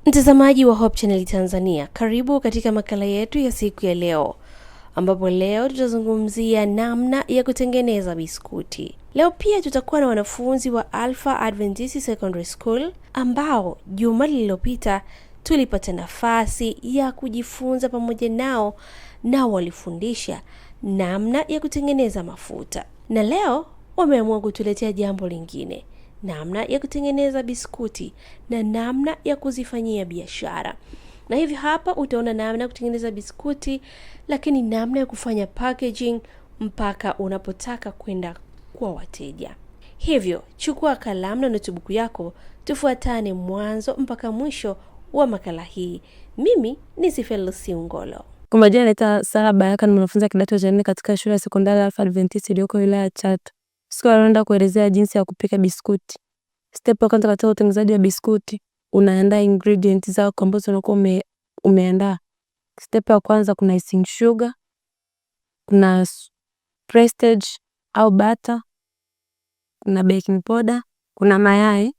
Mtazamaji wa Hope Channel Tanzania, karibu katika makala yetu ya siku ya leo, ambapo leo tutazungumzia namna ya kutengeneza biskuti. Leo pia tutakuwa na wanafunzi wa Alpha Adventist Secondary School ambao juma lililopita tulipata nafasi ya kujifunza pamoja nao, nao walifundisha namna ya kutengeneza mafuta, na leo wameamua kutuletea jambo lingine, namna ya kutengeneza biskuti na namna ya kuzifanyia biashara. Na hivi hapa utaona namna ya kutengeneza biskuti, lakini namna ya kufanya packaging mpaka unapotaka kwenda kwa wateja. Hivyo chukua kalamu na notebook yako, tufuatane mwanzo mpaka mwisho wa makala hii. Mimi ni Sifelusi Ungolo. Kwa majina naitwa Sara Baraka, ni mwanafunzi wa kidato cha nne katika shule ya sekondari Alpha Adventist iliyoko wilaya ya Chato. Siku ya leo naenda kuelezea jinsi ya kupika biskuti. Step ya kwanza katika utengenezaji wa biskuti, unaandaa ingredients zako ambazo unakuwa umeandaa. Step ya kwanza kuna icing sugar, kuna prestige au butter, kuna baking powder, kuna mayai,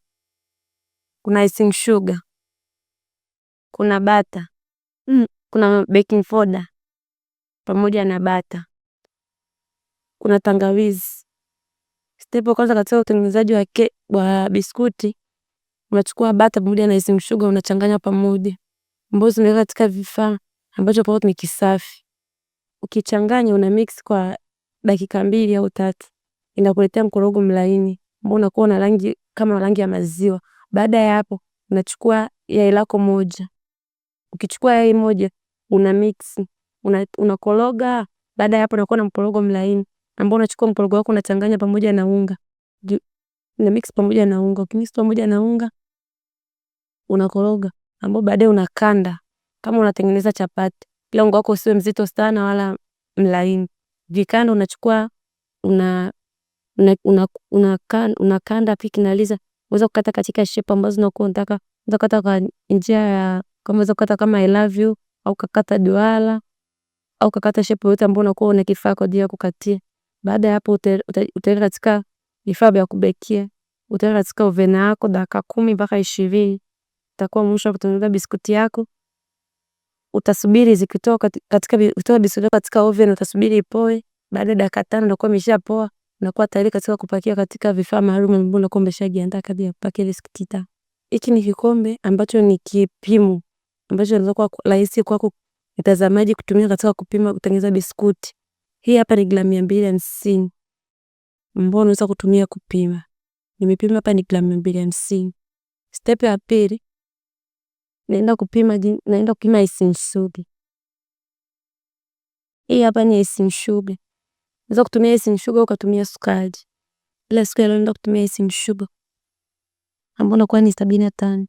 kuna icing sugar, kuna butter, kuna baking powder pamoja na butter, kuna tangawizi. Step ya kwanza katika utengenezaji wa biskuti, unachukua butter pamoja na icing sugar unachanganya pamoja, ambazo unaweka katika vifaa ambacho kwa ni kisafi. Ukichanganya una mix kwa dakika 2 au 3, inakuletea mkorogo mlaini ambao unakuwa na rangi kama rangi ya maziwa. Baada ya hapo unachukua yai lako moja. Ukichukua yai moja una mix, unakoroga. Baada ya hapo unakuwa na mkorogo mlaini ambao unachukua mkorogo wako unachanganya pamoja na unga. Una mix pamoja na unga. Ukimix pamoja na unga unakoroga, ambao baadaye unakanda kama unatengeneza chapati. Ila unga wako usiwe mzito sana wala mlaini. Vikanda unachukua unakanda pikimaliza unaweza kukata katika shape ambazo unakuwa unataka. Unaweza kukata kwa njia ya kama unaweza kukata kama I love you au kukata duara au kukata shape yoyote ambayo unakuwa una kifaa kwa ajili ya kukatia. Baada ya hapo utaweka katika vifaa vya kubekia. Utaweka katika oven yako dakika 10 mpaka 20. Itakuwa mwisho wa kutengeneza biskuti yako. Utasubiri zikitoka katika biskuti katika oven, utasubiri ipoe. Baada ya dakika 5 inakuwa imeshapoa, unakuwa tayari katika kupakia katika vifaa maalum ambavyo unakuwa umeshajiandaa kabla ya kupakia biskuti tamu. Hiki ni kikombe ambacho ni kipimo ambacho inaweza kuwa rahisi kwako mtazamaji kutumia katika kupima kutengeneza biskuti. Hii hapa ni gramu 250 ambayo unaweza kutumia kupima. Nimepima hapa ni gramu 250. Step ya pili, naenda kupima icing sugar. Hii hapa ni icing sugar. Unaweza kutumia icing sugar ukatumia sukari. Ila siku ya leo naenda kutumia icing sugar ambayo inakuwa ni 75.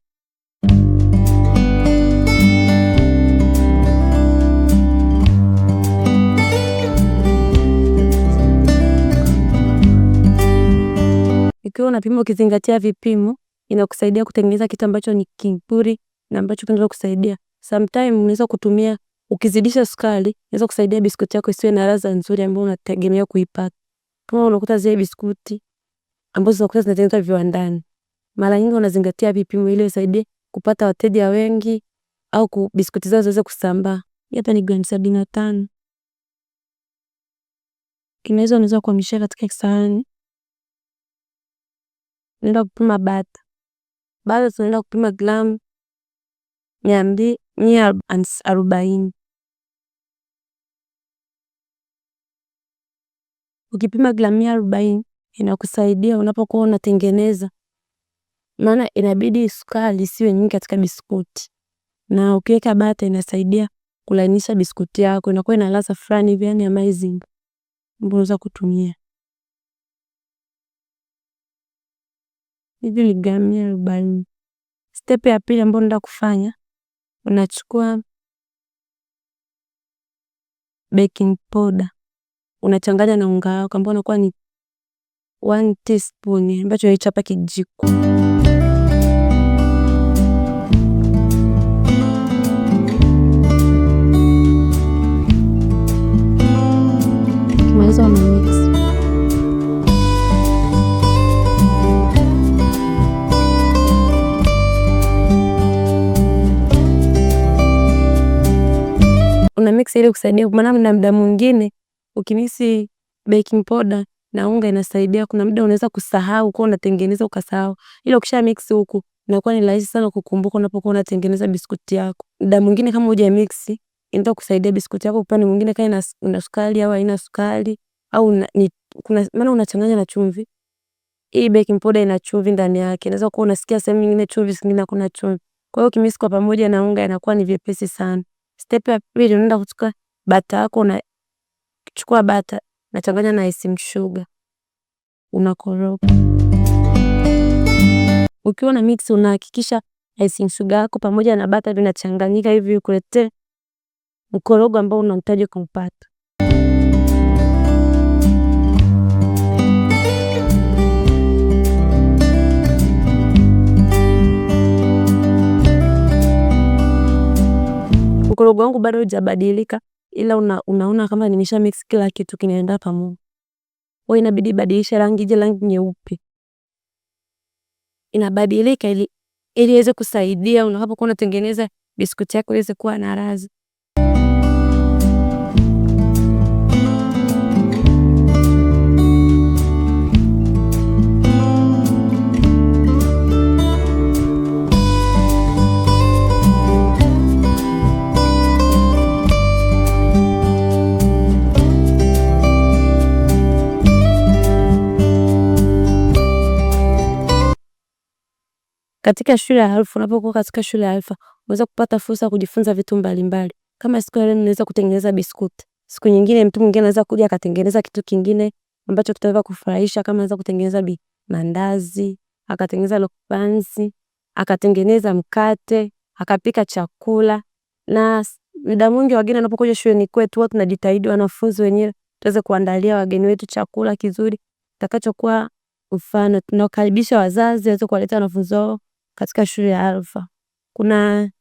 Ikiwa unapima ukizingatia vipimo, inakusaidia kutengeneza kitu ambacho ni kizuri na ambacho kinaweza kusaidia. Sometimes unaweza kutumia, ukizidisha sukari, inaweza kusaidia biskuti yako isiwe na ladha nzuri ambayo unategemea kuipata. Kama unakuta zile biskuti ambazo unakuta zinatengenezwa viwandani, mara nyingi wanazingatia vipimo ili isaidie kupata wateja wengi au biskuti zao ziweze kusambaa. Hapa ni gramu 75. Kinaweza unaweza kuhamishia katika kisahani. Naenda kupima butter. Butter tunaenda kupima gramu 140. Ukipima gramu 140 inakusaidia unapokuwa unatengeneza, maana inabidi sukari isiwe nyingi katika biskuti, na ukiweka butter inasaidia kulainisha biskuti yako, inakuwa ina ladha fulani hivi, yani amazing ambayo unaweza kutumia. Hivi ni gramu 140. Step ya pili ambayo unaenda kufanya, unachukua baking powder unachanganya na unga wako ambao unakuwa ni 1 teaspoon ambacho ni chapa kijiko. Ukimaliza una mix. Una mix ili kusaidia, maana na muda mwingine ukimix baking powder na unga inasaidia. Kuna muda unaweza kusahau kwa unatengeneza ukasahau, ila ukisha mix huku inakuwa ni rahisi sana kukumbuka unapokuwa unatengeneza biskuti yako. Muda mwingine kama huja mix inaweza kusaidia biskuti yako upande mwingine kama ina sukari au haina sukari au ni kuna maana unachanganya na chumvi. Hii baking powder ina chumvi ndani yake, inaweza kuwa unasikia sehemu nyingine chumvi, nyingine hakuna chumvi. Kwa hiyo ukimix kwa pamoja na unga inakuwa ni vyepesi sana. Step ya pili, unaenda kuchukua bata yako, unachukua bata unachanganya na icing sugar, unakoroga. Ukiwa na mix unahakikisha icing sugar yako pamoja na bata vinachanganyika hivi ukuletee mkorogo ambao unahitaji kuupata. Mkorogo wangu bado hujabadilika, ila unaona kama nimesha mix kila kitu kinaenda pamoja. Kwa inabidi badilisha rangi ije rangi nyeupe. Inabadilika ili iweze kusaidia unapokuwa unatengeneza biskuti yako iweze kuwa na ladha. Katika shule ya Alfa, unapokuwa katika shule ya Alfa, unaweza kupata fursa ya kujifunza vitu mbalimbali. Kama siku ya leo nimeweza kutengeneza biskuti, siku nyingine mtu mwingine anaweza kuja akatengeneza kitu kingine ambacho kitaweza kufurahisha, kama anaweza kutengeneza mandazi, akatengeneza lokpansi, akatengeneza mkate, akapika chakula. Na muda mwingi wageni wanapokuja shuleni kwetu huwa tunajitahidi wanafunzi wenyewe tuweze kuandalia wageni wetu chakula kizuri kitakachokuwa mfano. Tunawakaribisha wazazi waweze kuwaleta wanafunzi wao katika shule ya Alfa. Kuna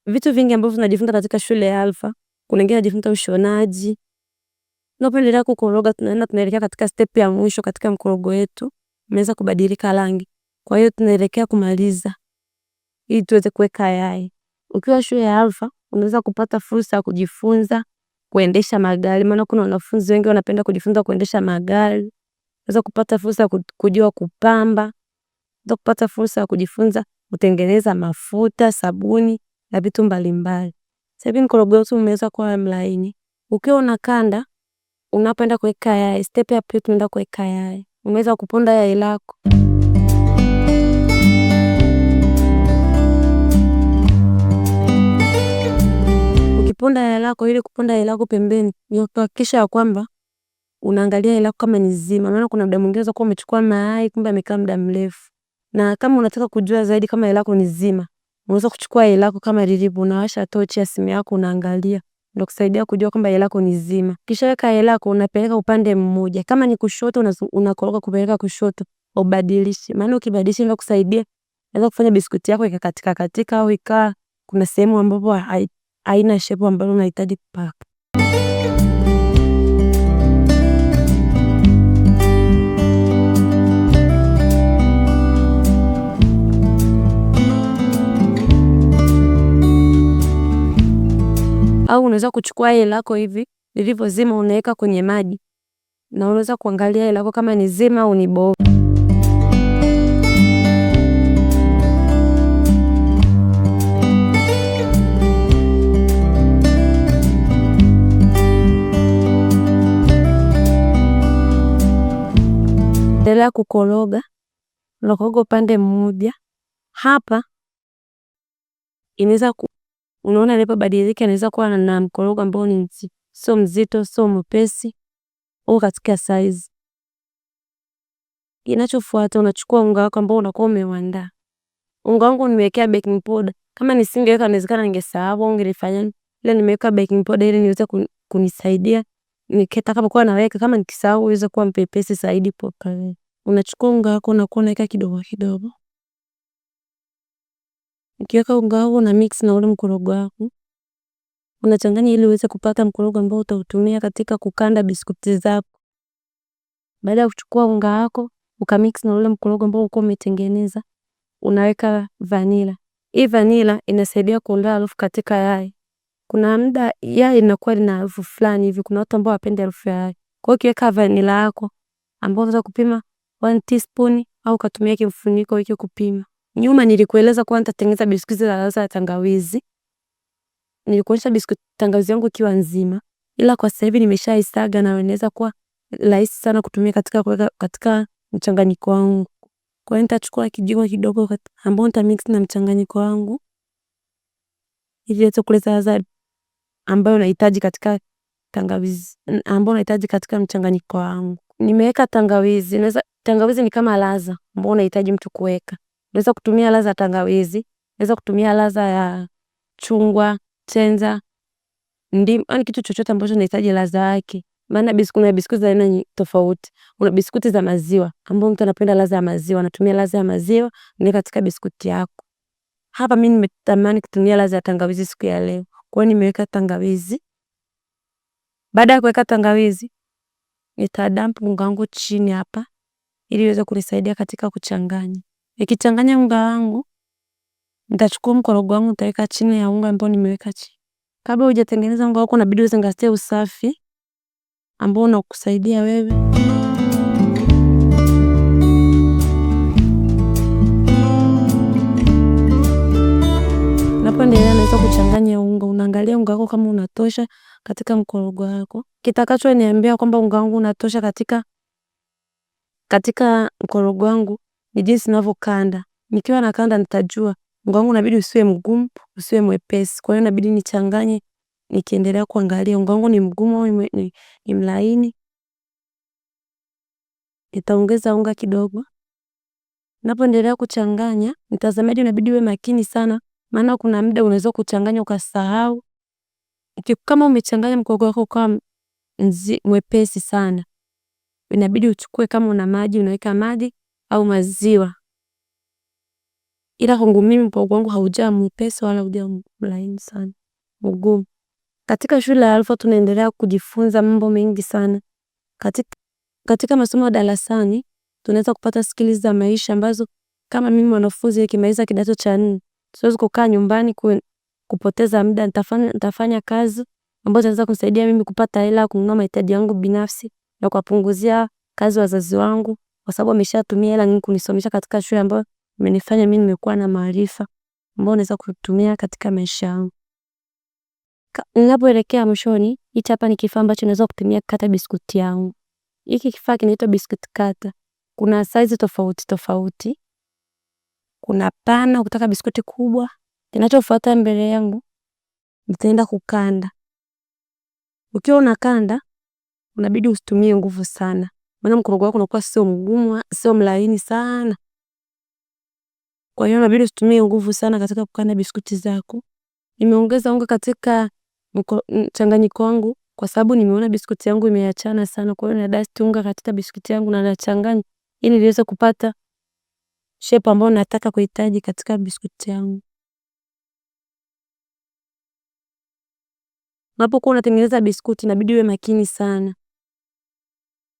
vitu vingi ambavyo tunajifunza katika shule ya Alfa. Kuna wengine wanajifunza ushonaji. Tunapoendelea kukoroga tunaenda tunaelekea katika step ya mwisho katika mkorogo wetu. Umeweza kubadilika rangi. Kwa hiyo tunaelekea kumaliza ili tuweze kuweka yai. Ukiwa shule ya Alfa unaweza kupata fursa ya kujifunza kuendesha magari, maana kuna wanafunzi wengi wanapenda kujifunza kuendesha magari. Unaweza kupata fursa ya kujua kupamba, unaweza kupata fursa ya kujifunza kutengeneza mafuta, sabuni na vitu mbalimbali. Sasa hivi mkorogo wetu umeweza kuwa mlaini. Ukiwa unakanda, unapoenda kuweka yai, step ya pili tunaenda kuweka yai. Umeweza kuponda yai lako. Ukiponda yai lako, ili kuponda yai lako pembeni, ni kuhakikisha ya kwamba unaangalia yai lako kama ni zima, maana kuna muda mwingine unaweza kuwa umechukua mayai kumbe amekaa muda mrefu. Na kama unataka kujua zaidi kama yai lako ni zima, unaweza kuchukua yai lako kama lilivyo, unawasha tochi ya simu yako unaangalia, ndio kusaidia kujua kwamba yai lako ni zima. Kisha weka yai lako unapeleka upande mmoja, kama ni kushoto unakoroga kupeleka kushoto, ubadilishi. Maana ukibadilisha inaweza kusaidia, inaweza kufanya biskuti yako ikakatika katika au ikaa kuna sehemu ambapo haina shape ambayo unahitaji kupaka. Au unaweza kuchukua yai lako hivi lilivyozima unaweka kwenye maji na unaweza kuangalia yai lako kama ni zima au ni bovu. Endelea kukoroga, unakoroga upande mmoja. Hapa inaweza unaona ilipobadilika inaweza kuwa na mkorogo ambao ni sio mzito, sio mwepesi, au katika size. Kinachofuata unachukua unga wako ambao unakuwa umeuandaa. Unga wangu nimewekea baking powder. Kama nisingeweka inawezekana ningesahau au ningelifanya. Ila nimeweka baking powder ili niweze kunisaidia nitakapokuwa naweka kama nikisahau iweze kuwa mpepesi zaidi. Unachukua unga wako unakuwa unaweka kidogo kidogo. Ukiweka unga wako una mix na ule mkorogo wako. Unachanganya ili uweze kupata mkorogo ambao utautumia katika kukanda biskuti zako. Baada ya kuchukua unga wako, ukamix na ule mkorogo ambao ulikuwa umetengeneza, unaweka vanila. Hii vanila inasaidia kuondoa harufu katika yai. Kuna muda yai linakuwa lina harufu fulani hivi, kuna watu ambao hawapendi harufu ya yai. Kwa hiyo ukiweka vanila yako ambayo unaweza kupima 1 teaspoon au ukatumia kimfuniko hiki kupima. Nyuma nilikueleza kuwa nitatengeneza biskuti za ladha ya tangawizi. Nilikuonyesha biskuti tangawizi yangu ikiwa nzima, ila kwa sasa hivi nimeshaisaga na inaweza kuwa rahisi sana kutumia katika kuweka katika mchanganyiko wangu. Kwa hiyo nitachukua kijiko kidogo ambao nitamix na mchanganyiko wangu ili iweze kuleta ladha ambayo nahitaji katika tangawizi ambayo nahitaji katika mchanganyiko wangu. Nimeweka tangawizi, naweza tangawizi ni kama ladha ambayo unahitaji mtu kuweka. Unaweza kutumia ladha ya tangawizi, unaweza kutumia ladha ya chungwa, chenza, ndimu, yaani kitu chochote ambacho unahitaji ladha yake. Maana kuna biskuti za aina tofauti. Kuna biskuti za maziwa ambapo mtu anapenda ladha ya maziwa, anatumia ladha ya maziwa ni katika biskuti yako. Hapa mimi nimetamani kutumia ladha ya tangawizi siku ya leo. Kwa hiyo nimeweka tangawizi. Baada ya kuweka tangawizi, nitadamp unga wangu chini hapa ili iweze kunisaidia katika kuchanganya. Nikichanganya unga wangu, nitachukua mkorogo wangu nitaweka chini ya unga ambao nimeweka chini. Kabla hujatengeneza unga wako inabidi uzingatie usafi ambao unakusaidia wewe. Unapoendelea naweza kuchanganya unga, unaangalia unga wako kama unatosha katika mkorogo wako. Kitakacho niambia kwamba unga wangu unatosha katika mkorogo wangu ni jinsi ninavyokanda. Nikiwa nakanda nitajua unga wangu inabidi usiwe mgumu, usiwe mwepesi. Kwa hiyo inabidi nichanganye nikiendelea kuangalia unga wangu ni mgumu au ni mlaini. Nitaongeza unga kidogo. Ninapoendelea kuchanganya, mtazamaji inabidi uwe makini sana, maana kuna muda unaweza kuchanganya ukasahau. Kama umechanganya mkorogo wako ukawa mwepesi sana, inabidi uchukue kama una maji unaweka maji au maziwa. Ila kwangu mimi mkorogo wangu haujawa mwepesi wala haujawa mlaini sana, mgumu. Katika shule ya Alpha tunaendelea kujifunza mambo mengi sana. Katika masomo ya darasani tunaweza kupata skills za maisha ambazo kama mimi mwanafunzi nikimaliza kidato cha 4 siwezi kukaa nyumbani kupoteza muda. Nitafanya kazi ambazo zinaweza kunisaidia mimi kupata hela kununua mahitaji yangu binafsi na kuwapunguzia kazi wazazi wangu, kwa sababu wameshatumia hela nyingi kunisomesha katika shule ambayo imenifanya mimi nimekuwa na maarifa ambayo naweza kutumia katika maisha yangu. Ninapoelekea mwishoni, hichi hapa ni kifaa ambacho naweza kutumia kukata biskuti yangu. Hiki kifaa kinaitwa biscuit cutter. Kuna size tofauti tofauti. Kuna pana ukitaka biskuti kubwa. Kinachofuata mbele yangu nitaenda kukanda. Ukiwa unakanda unabidi usitumie nguvu sana, maana mkorogo wako unakuwa sio mgumu, sio mlaini sana. Kwa hiyo inabidi usitumie nguvu sana katika kukanda biskuti zako. Nimeongeza unga katika mchanganyiko wangu kwa sababu nimeona biskuti yangu imeachana sana. Kwa hiyo na dust unga katika biskuti yangu na nachanganya ili niweze kupata shape ambayo nataka kuhitaji katika biskuti yangu. Unapokuwa unatengeneza biskuti inabidi uwe makini sana,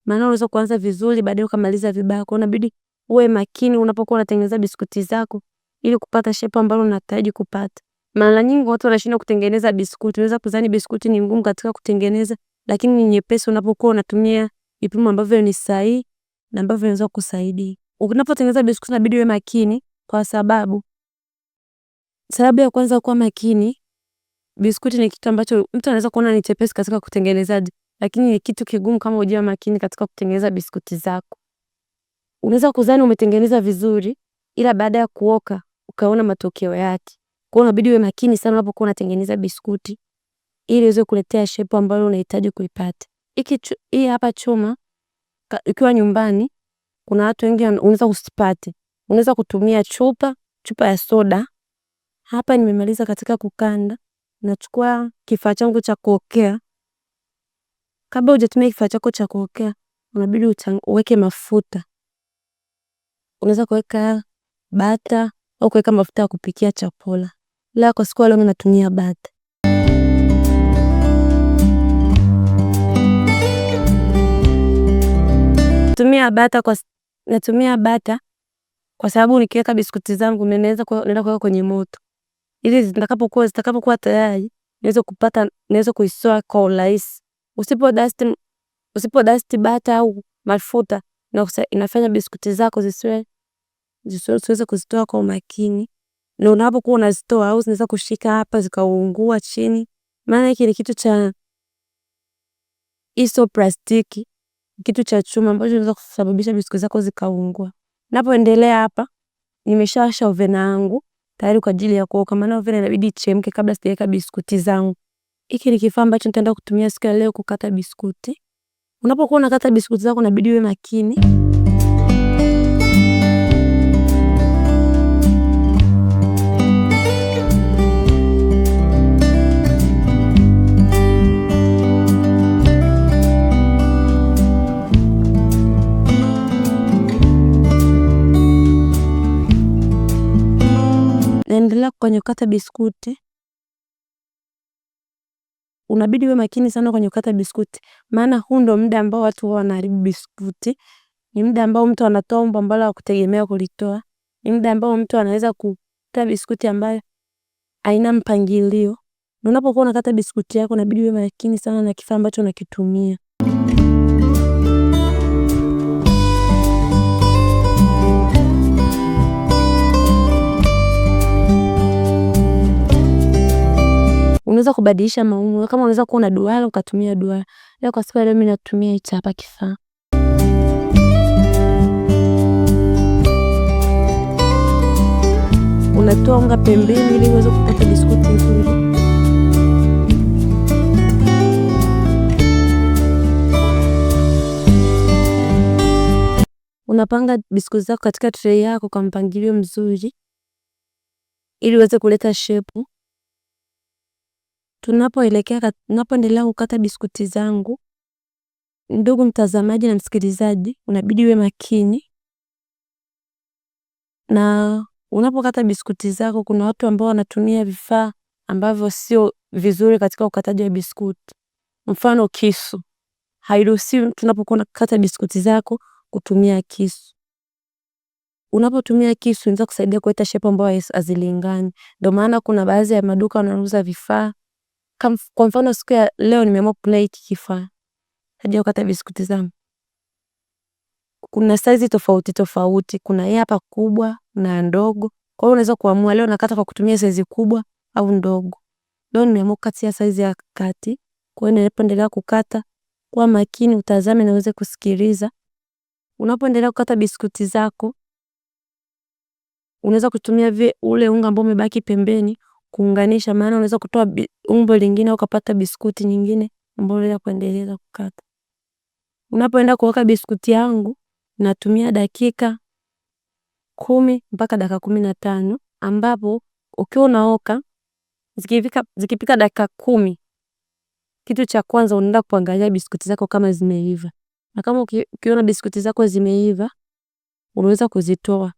maana unaweza kuanza vizuri baadaye ukamaliza vibaya. Kwa hiyo inabidi uwe makini unapokuwa unatengeneza biskuti zako ili kupata shape ambayo unahitaji kupata. Mara nyingi watu wanashindwa kutengeneza biskuti. Unaweza kudhani biskuti ni ngumu katika kutengeneza, lakini ni nyepesi unapokuwa unatumia vipimo ambavyo ni sahihi na ambavyo vinaweza kukusaidia. Unapotengeneza biskuti inabidi uwe makini kwa sababu ya kwanza kuwa makini, biskuti ni kitu ambacho mtu anaweza kuona ni chepesi katika kutengenezaji, lakini ni kitu kigumu kama hujawa makini katika kutengeneza biskuti zako. Unaweza kudhani umetengeneza vizuri, ila baada ya kuoka ukaona matokeo yake. Kwa hiyo inabidi uwe makini sana unapokuwa unatengeneza biskuti ili iweze kuletea shape ambayo unahitaji kuipata. Hii hapa chuma ukiwa nyumbani kuna watu wengi unaweza usipate. Unaweza kutumia chupa ya soda. Hapa nimemaliza katika kukanda. Nachukua kifaa changu cha kuokea. Kabla hujatumia kifaa chako cha kuokea, unabidi uweke mafuta. Unaweza kuweka bata au kuweka mafuta ya kupikia chakula. Ila kwa siku ya leo mimi natumia bata. Natumia bata kwa sababu nikiweka biskuti zangu naenda kuweka kwenye moto ili zitakapokuwa tayari niweze kupata, niweze kuisoa kwa urahisi. Usipo dust bata au mafuta inafanya biskuti zako zisiweze kuzitoa kwa umakini, na unapokuwa unazitoa au zinaweza kushika hapa zikaungua chini, maana hiki ni kitu cha iso plastiki, kitu cha chuma ambacho kinaweza kusababisha biskuti zako zikaungua. Napoendelea hapa, nimeshawasha ovena yangu tayari kwa ajili ya kuoka, maana ovena inabidi ichemke kabla sijaweka biskuti zangu. Hiki ni kifaa ambacho nitaenda kutumia siku ya leo kukata biskuti. Unapokuwa unakata biskuti zako inabidi uwe makini. Naendelea kwenye kukata biskuti. Unabidi uwe makini sana kwenye kukata biskuti, maana huu ndo muda ambao watu huwa wanaharibu biskuti. Ni muda ambao mtu anatoa umbo ambalo hakutegemea kulitoa. Ni muda ambao mtu anaweza kukata biskuti ambayo haina mpangilio. Na unapokuwa unakata biskuti yako inabidi uwe makini sana na kifaa ambacho unakitumia. Unaweza kubadilisha maumbo, kama unaweza kuwa na duara ukatumia duara. Ila kwa siku ya leo mimi natumia hichi hapa kifaa. Unatoa unga pembeni ili uweze kupata biskuti nzuri. Unapanga biskuti zako katika tray yako kwa mpangilio mzuri ili uweze kuleta shepu. Tunapoendelea kukata biskuti zangu, ndugu mtazamaji na msikilizaji, unabidi uwe makini na unapokata biskuti zako. Kuna watu ambao wanatumia vifaa ambavyo sio vizuri katika ukataji wa biskuti, mfano kisu. Hairuhusiwi tunapokuwa unakata biskuti zako kutumia kisu. Unapotumia kisu inaweza kusaidia kuleta shepu ambayo hazilingani. Ndio maana kuna baadhi ya maduka wanauza vifaa. Kwa mfano siku ya leo nimeamua kununua hiki kifaa hadi kukata biskuti zangu. Kuna saizi tofauti tofauti, kuna hii hapa kubwa na ndogo. Kwa hiyo unaweza kuamua leo nakata kwa kutumia saizi kubwa au ndogo. Leo nimeamua kukatia saizi ya kati. Kwa hiyo ninapoendelea kukata, kuwa makini utazame na uweze kusikiliza. Unapoendelea kukata biskuti zako, unaweza kutumia ule unga ambao umebaki pembeni kuunganisha, maana unaweza kutoa umbo lingine ukapata biskuti nyingine ambayo unaweza kuendeleza kukata. Unapoenda kuoka biskuti yangu natumia dakika 10 mpaka dakika 15, ambapo ukiwa unaoka zikipika dakika 10, kitu cha kwanza unaenda kuangalia biskuti zako kama zimeiva, na kama ukiona biskuti zako zimeiva unaweza kuzitoa.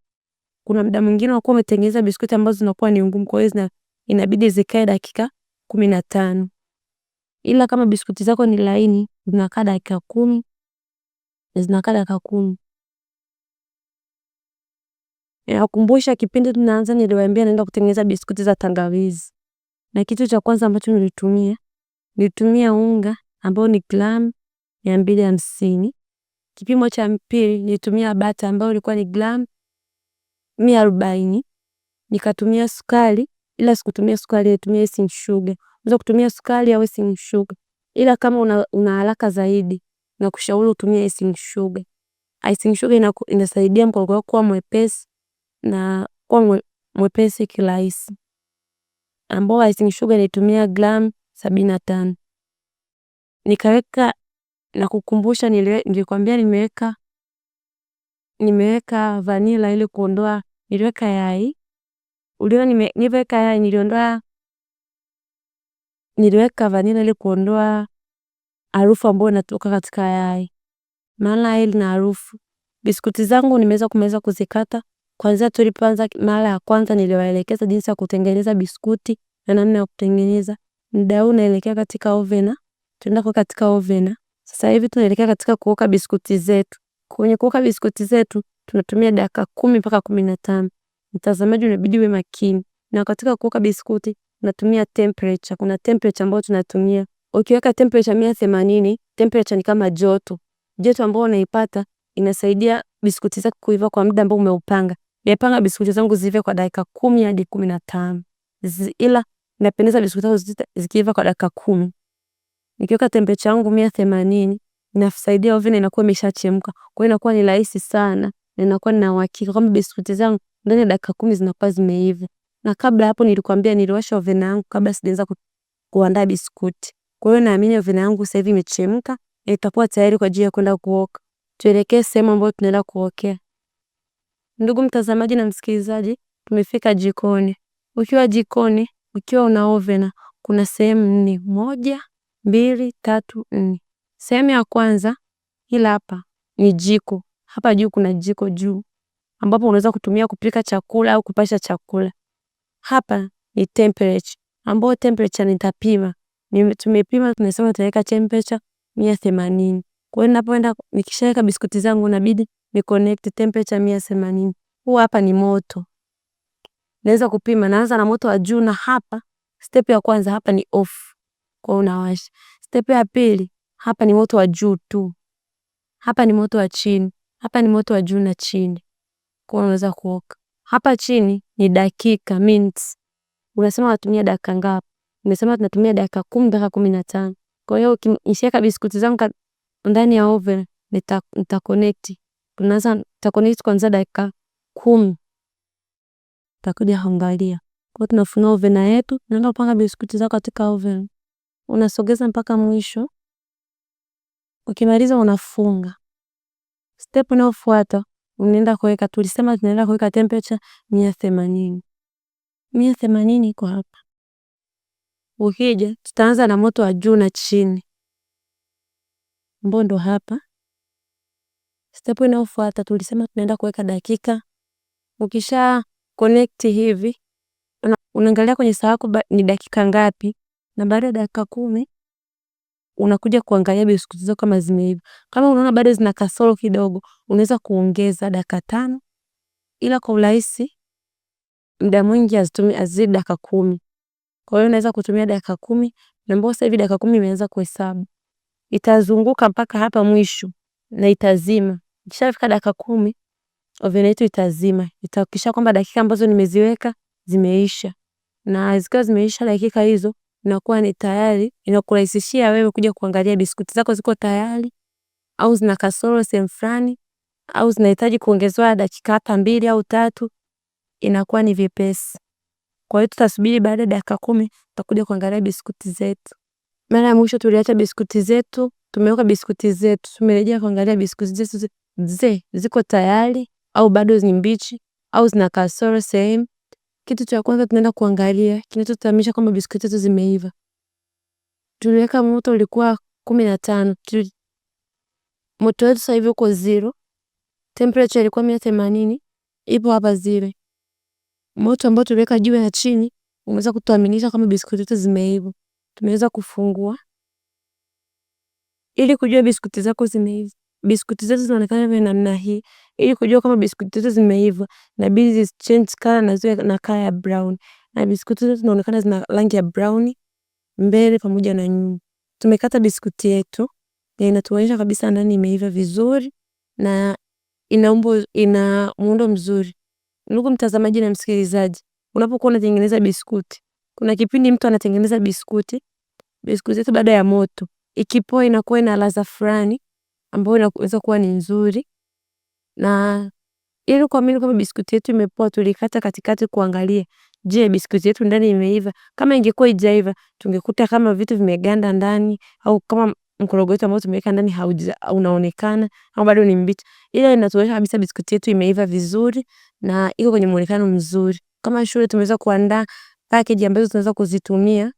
Kuna muda mwingine unakuwa umetengeneza biskuti ambazo zinakuwa ni ngumu, kwa hiyo inabidi zikae dakika 15. Ila kama biskuti zako ni laini zinakaa dakika 10, zinakaa dakika 10. Nakumbusha kipindi tunaanza niliwaambia naenda kutengeneza biskuti za tangawizi. Na kitu cha kwanza ambacho nilitumia unga ambao ni gramu 250. Kipimo cha pili nilitumia bata ambayo ilikuwa ni gramu 140. Nikatumia sukari, ila sikutumia sukari, nilitumia icing sugar. Unaweza kutumia sukari au icing sugar. Ila kama una haraka zaidi nakushauri utumie icing sugar. Icing sugar inasaidia mkorogo wako kuwa mwepesi na kuwa mwepesi kirahisi. Ambao icing sugar nilitumia gramu 75. Nikaweka na kukumbusha, nilikwambia nimeweka vanilla ili kuondoa, niliweka yai. Uliona niliweka yai, niliweka vanilla ili kuondoa harufu ambayo inatoka katika yai. Maana yai lina harufu. Biskuti zangu nimeweza kumaliza kuzikata. Kwanza tulipoanza mara ya kwanza niliwaelekeza jinsi ya kutengeneza biskuti na namna ya kutengeneza. Muda huu naelekea katika ovena. Tunaenda kuweka katika ovena. Sasa hivi tunaelekea katika kuoka biskuti zetu. Kwenye kuoka biskuti zetu tunatumia dakika 10 mpaka 15. Mtazamaji unabidi uwe makini. Na katika kuoka biskuti Tunatumia temperature. Kuna temperature ambayo tunatumia. Ukiweka temperature 180, temperature ni kama joto. Joto ambayo unaipata inasaidia biskuti zako kuiva kwa muda ambao umeupanga. Nimepanga biskuti zangu ziive kwa dakika 10 hadi 15. Ila napendeza biskuti zangu zikiiva kwa dakika 10. Nikiweka temperature yangu 180, inasaidia oven inakuwa imeshachemka. Kwa hiyo inakuwa ni rahisi sana na inakuwa nina uhakika kwamba biskuti zangu ndani ya dakika 10 zinakuwa zimeiva. Na kabla hapo nilikwambia niliwasha oven yangu kabla sijaanza kuandaa biskuti. Kwa hiyo naamini oven yangu sasa hivi imechemka na itakuwa tayari kwa ajili ya kwenda kuoka. Tuelekee sehemu ambayo tunaenda kuokea. Ndugu mtazamaji na msikilizaji, tumefika jikoni. Ukiwa jikoni, ukiwa una oven, kuna sehemu nne: 1, 2, 3, 4. Sehemu ya kwanza ila hapa ni jiko. Hapa juu kuna jiko juu ambapo unaweza kutumia kupika chakula au kupasha chakula. Hapa ni temperature, ambapo temperature nitapima. Tumepima, tunasema tutaweka temperature 180. Kwa hiyo ninapoenda nikishaweka biskuti zangu inabidi ni connect temperature 180. Huu hapa ni moto. Naweza kupima, naanza na moto wa juu na hapa step ya kwanza hapa ni off. Kwa hiyo unawasha. Step ya pili hapa ni moto wa juu tu. Hapa ni moto wa chini. Hapa ni moto wa juu na chini. Kwa hiyo unaweza kuoka. Hapa chini ni dakika minutes. Unasema unatumia dakika ngapi? Nimesema tunatumia dakika 10 mpaka 15. Kwa hiyo nikishaweka biskuti zangu ndani ya oven nita connect. Tunaanza nita connect kuanzia dakika 10. Tutakuja kuangalia. Kwa hiyo tunafunua oven yetu, tunaenda kupanga biskuti zako katika oven. Unasogeza mpaka mwisho. Ukimaliza unafunga. Step inayofuata unaenda kuweka, tulisema tunaenda kuweka temperature 180. 180 iko hapa. Ukija tutaanza na moto wa juu na chini, ambao ndo hapa. Step inayofuata tulisema tunaenda kuweka dakika. Ukisha connect hivi, unaangalia kwenye saa yako ni dakika ngapi, na baada ya dakika 10 unakuja kuangalia biskuti zako kama zimeiva. Kama unaona bado zina kasoro kidogo, unaweza kuongeza dakika 5, ila kwa urahisi muda mwingi hazizidi dakika 10. Kwa hiyo unaweza kutumia dakika 10, na mbona sasa hivi dakika 10 imeanza kuhesabu. Itazunguka mpaka hapa mwisho na itazima. Ikishafika dakika 10, oven yetu itazima. Itahakikisha kwamba dakika ambazo nimeziweka zimeisha. Na zikiwa zimeisha dakika hizo, inakuwa ni tayari, inakurahisishia wewe kuja kuangalia biskuti zako ziko tayari au zina kasoro sehemu fulani au zinahitaji kuongezewa dakika hata 2 au 3, inakuwa ni vyepesi. Kwa hiyo tutasubiri baada ya dakika 10 tutakuja kuangalia biskuti zetu. Mara ya mwisho tuliacha biskuti zetu, tumeweka biskuti zetu, tumerejea kuangalia biskuti zetu ziko tayari au bado ni mbichi au zina kasoro sehemu. Kitu cha kwanza tunaenda kuangalia kinachotutamisha kwamba biskuti zetu zimeiva. Tuliweka moto ulikuwa 15. Moto wetu sasa hivi uko 0. Temperature ilikuwa 180, ipo hapa 0. Moto ambao tuliweka juu na chini umeweza kutuaminisha kama biskuti zetu zimeiva. Tumeweza kufungua ili kujua biskuti zako zimeiva. Biskuti zetu zinaonekana vile namna hii. Ili kujua kama biskuti zetu zimeiva, inabidi zi change color na ziwe na color ya brown. Na biskuti zetu zinaonekana zina rangi ya brown mbele pamoja na nyuma. Tumekata biskuti yetu na inatuonyesha kabisa ndani imeiva vizuri na ina umbo, ina muundo mzuri. Ndugu mtazamaji na msikilizaji, unapokuwa unatengeneza biskuti, kuna kipindi mtu anatengeneza biskuti, biskuti zetu baada ya moto ikipoa inakuwa ina ladha fulani ambayo inaweza kuwa ni nzuri. Na ili kuamini kwamba biskuti yetu imepoa, tulikata katikati kuangalia, je, biskuti yetu ndani imeiva? Kama ingekuwa haijaiva, tungekuta kama vitu vimeganda ndani au kama mkorogo wetu ambao tumeweka ndani unaonekana au bado ni mbichi. Ila inatuonyesha kabisa biskuti yetu imeiva vizuri na iko kwenye muonekano mzuri. Kama shule tumeweza kuandaa package ambazo tunaweza kuzitumia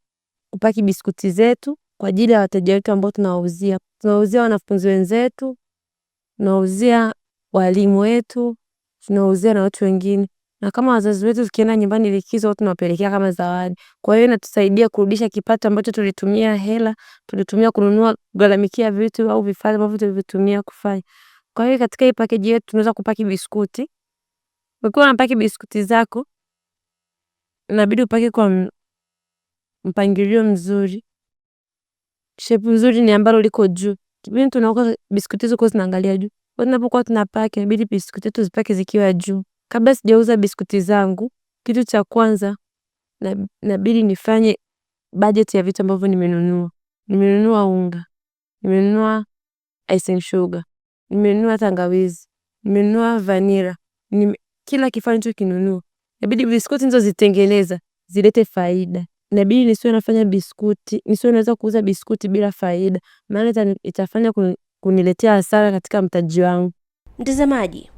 kupaki biskuti zetu kwa ajili ya wateja wetu ambao tunawauzia. Tunawauzia wanafunzi wenzetu, tunawauzia walimu wetu, tunawauzia na watu wengine. Na kama wazazi wetu tukienda nyumbani likizo tunawapelekea kama zawadi. Kwa hiyo inatusaidia kurudisha kipato ambacho tulitumia hela, tulitumia kununua, kugharamikia vitu au vifaa ambavyo tulivitumia kufanya. Kwa hiyo katika hii package yetu tunaweza kupaki biskuti. Ukiwa unapaki biskuti zako, inabidi upaki kwa mpangilio mzuri. Shape nzuri ni ambalo liko juu. Kipindi tunaoka biskuti zetu zinaangalia juu. Kwa tunapokuwa tunapaki inabidi biskuti zetu zipaki zikiwa juu. Kabla sijauza biskuti zangu, kitu cha kwanza inabidi nifanye bajeti ya vitu ambavyo nimenunua. Nimenunua unga, nimenunua icing sugar, nimenunua tangawizi, nimenunua vanilla, kila kifaa nilichokinunua. Inabidi biskuti nilizozitengeneza zilete faida. Inabidi nisiwe nafanya biskuti, nisiwe naweza kuuza biskuti bila faida, maana itafanya kuniletea hasara katika mtaji wangu. Mtazamaji,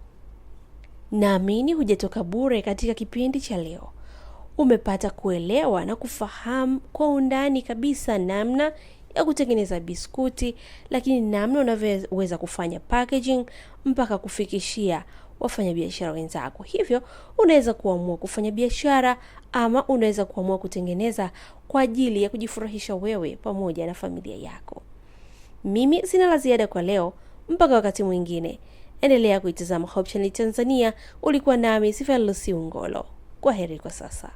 naamini hujatoka bure katika kipindi cha leo. Umepata kuelewa na kufahamu kwa undani kabisa namna ya kutengeneza biskuti, lakini namna unavyoweza kufanya packaging mpaka kufikishia wafanyabiashara wenzako. Hivyo unaweza kuamua kufanya biashara ama unaweza kuamua kutengeneza kwa ajili ya kujifurahisha wewe pamoja na familia yako. Mimi sina la ziada kwa leo, mpaka wakati mwingine. Endelea kuitazama Hope Channel Tanzania. Ulikuwa nami Sifa Lucy Ungolo. Kwa heri kwa sasa.